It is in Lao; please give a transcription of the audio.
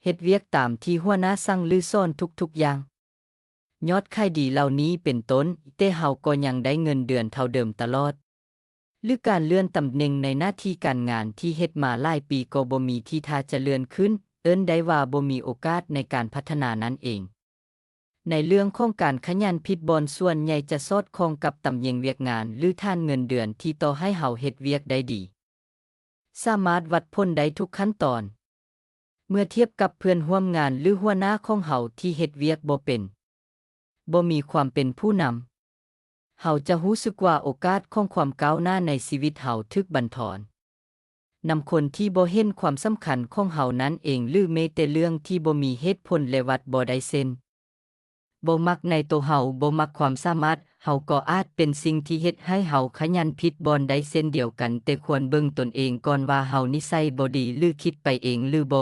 ເຮັດວຽກຕາມທີ່ຫົວໜ້າສັ່ງ ຫຼື ສອນທຸກໆຢ່າງ. ຍອດຂາຍດີເຫຼົ່ານີ້ເປັນຕົ້ນ, ແຕ່ເຮົາກໍຍັງໄດ້ເງິນເດືອນເທົ່າເດີມຕະຫຼອດ. ຫຼື ການເລື່ອນຕຳແໜ່ງໃນໜ້າທີ່ການງານທີ່ເຮັດມາຫຼາຍປີກໍບໍ່ມີທີ່ທ່າຈະເລື່ອນຂຶ້ນ, ເອີ້ນໄດ້ວ່າບໍ່ມີໂອກາດໃນການພັດທະນານັ້ນເອງ. ໃນເລື່ອງຂອງການຂະຫຍັນຜິດບ່ອນ ສ່ວນໃຫຍ່ຈະສອດຄ່ອງກັບຕຳແໜ່ງວຽກງານ ຫຼື ຖານເງິນເດືອນທີ່ຕໍ່ໃຫ້ເຮົາເຮັດວຽກໄດ້ດີ. ສາມາດວັດຜົນໄດ້ທຸກຂັ້ນຕອນ. ເມື່ອທຽບກັບເພື່ອນຮ່ວມງານ ຫຼື ຫົວໜ້າຂອງເຮົາທີ່ເຮັດວຽກບໍ່ເປັນ, ບໍ່ມີຄວາມເປັນຜູ້ນຳ, ເຮົາຈະຮູ້ສຶກວ່າໂອກາດຂອງຄວາມກ້າວໜ້າໃນຊີວິດເຮົາຖືກບັນທອນນຳຄົນທີ່ບໍ່ເຫັນຄວາມສຳຄັນຂອງເຮົານັ້ນເອງ ຫຼື ແມ້ແຕ່ເລື່ອງທີ່ບໍ່ມີເຫດຜົນ ແລະ ວັດບໍ່ໄດ້ເຊັ່ນ ບໍ່ມັກໃນໂຕເຮົາ, ບໍ່ມັກຄວາມສາມາດເຮົາ, ກໍອາດເປັນສິ່ງທີ່ເຮັດໃຫ້ເຮົາຂະຫຍັນຜິດບ່ອນໄດ້ເຊັ່ນດຽວກັນ, ແຕ່ຄວນເບິ່ງຕົນເອງກ່ອນວ່າເຮົານິໄສບໍ່ດີ ຫຼື ຄິດໄປເອງ ຫຼື ບໍ່.